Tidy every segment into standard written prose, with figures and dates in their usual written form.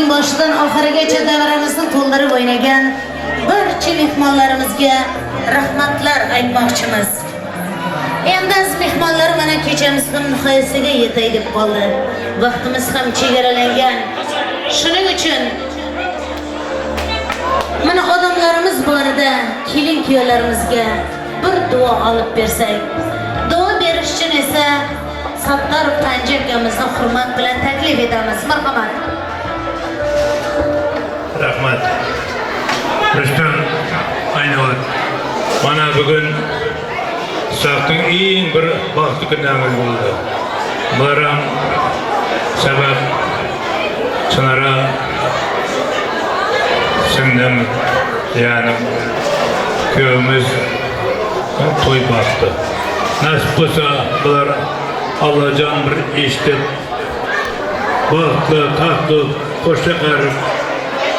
Kechimizning boshidan oxirigacha davramizni to'ldirib o'ynagan barcha mehmonlarimizga rahmatlar aytmoqchimiz. Endi aziz mehmonlar, mana kechamiz ham nihoyasiga yetay deb qoldi. Vaqtimiz ham chegaralangan. Shuning uchun mana odamlarimiz borida kelin kuyovlarimizga bir duo olib bersak. Duo berish uchun esa Sattorov Panja akamizni hurmat bilan taklif etamiz. Marhamat. Rahmat. Rustam Aynovat. Mana bugun Soqning eng bir baxtli kunlarimiz bo'ldi. Bular ham sabab Chinara singlim, ya'ni kuyovimiz to'y baxti. Nasib bo'lsa, bular Allohjon bir eshitib, baxtli, taxtli, qo'sha qarib,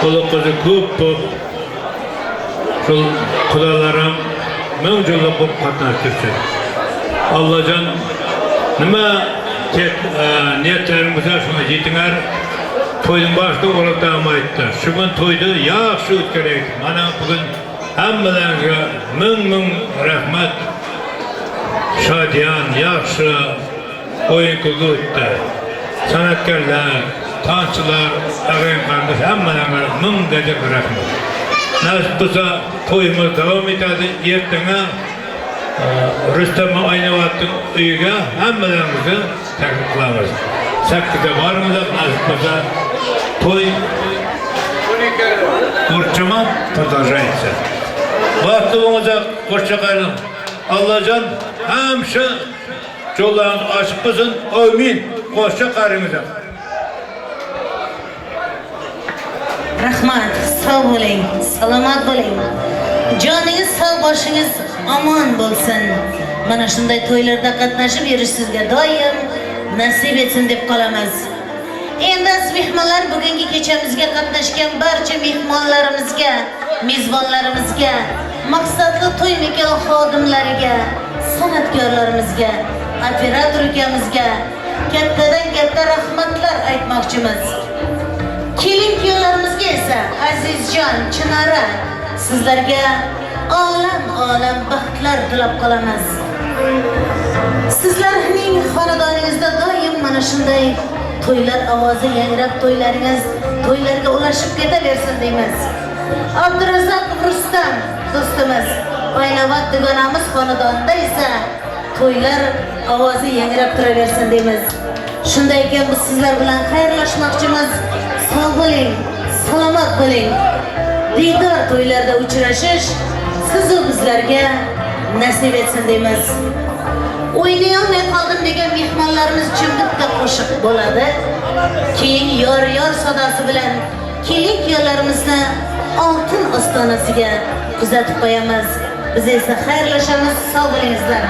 qo'li qizi ko'p bo'lib, shul xudolar ham ming jillik bo'lib qatnashtirsin. Allohjon nima niyatlaring bo'lsa, shunga yetinglar. To'yning boshida o'rtoq aytdi. Shu kun to'yni yaxshi o'tkazaylik. Mana bugun hammalaringizga ming ming rahmat. Shodiyon, yaxshi o'yin kulgi o'tdi. San'atkorlar, tanchilar, ag'ayin qarindosh hammalaringizga ming gajak rahmat. Nasib bo'lsa to'yimiz davom etadi. Ertaga Rustam Aynovatning uyiga hammalarimizni taklif qilamiz. 8da boringlar, nasib bo'lsa to'y Urchuma продолжается. Baxtli bo'linglar, qo'shcha qaring. Allohjon hamisha yo'llaringiz ochiq qilsin. Amin. Qo'shcha qaringlar. Rahmat, sog' bo'ling, salomat bo'ling. Joningiz sog', boshingiz omon bo'lsin. Mana shunday to'ylarda qatnashib yurish sizga doim nasib etsin deb qolamiz. Endi aziz mehmonlar, bugungi kechamizga qatnashgan barcha mehmonlarimizga, mezbonlarimizga, maqsadli to'y makon xodimlariga, san'atkorlarimizga, operator ukamizga kattadan katta rahmatlar aytmoqchimiz. Kelin kuyovlarimizga esa Azizjon, Chinara, sizlarga olam olam baxtlar tilab qolamiz. Sizlarning xonadoningizda doim mana shunday to'ylar ovozi yangrab, to'ylaringiz to'ylarga ulashib ketaversin deymiz. Abdurazzoq Rustam do'stimiz, Oynavod dugonamiz xonadonida esa to'ylar ovozi yangrab turaversin deymiz. Shunday ekan, biz sizlar bilan xayrlashmoqchimiz. Sog' bo'ling, salomat bo'ling. Diydor to'ylarda uchrashish sizu bizlarga nasib etsin deymiz. O'ynay olmay qoldim degan mehmonlarimiz uchun bitta qo'shiq bo'ladi. Keyin yor yor sadosi bilan kelin kuyovlarimizni oltin ostonasiga kuzatib qo'yamiz. Biz esa xayrlashamiz. Sog' bo'lingizlar.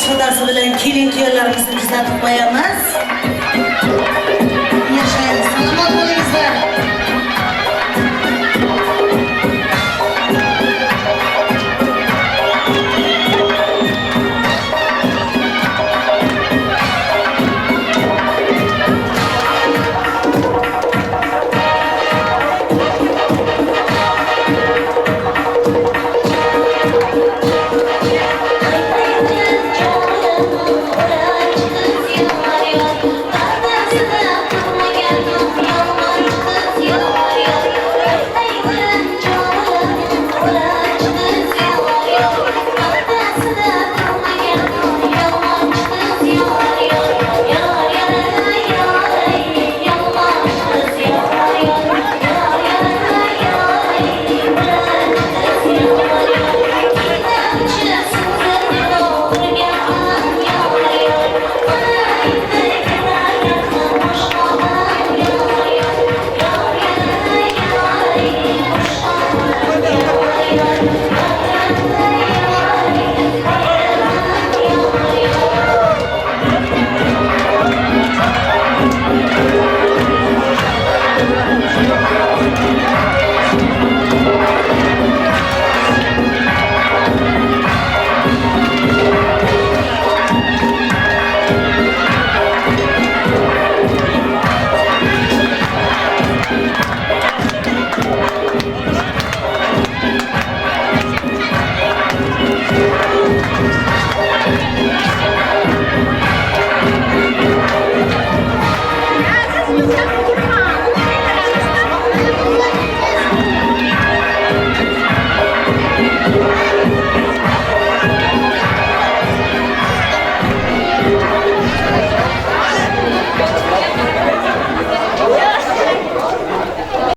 Shodasi bilan kelin kuyovlarimizni kuzatib qo'yamiz.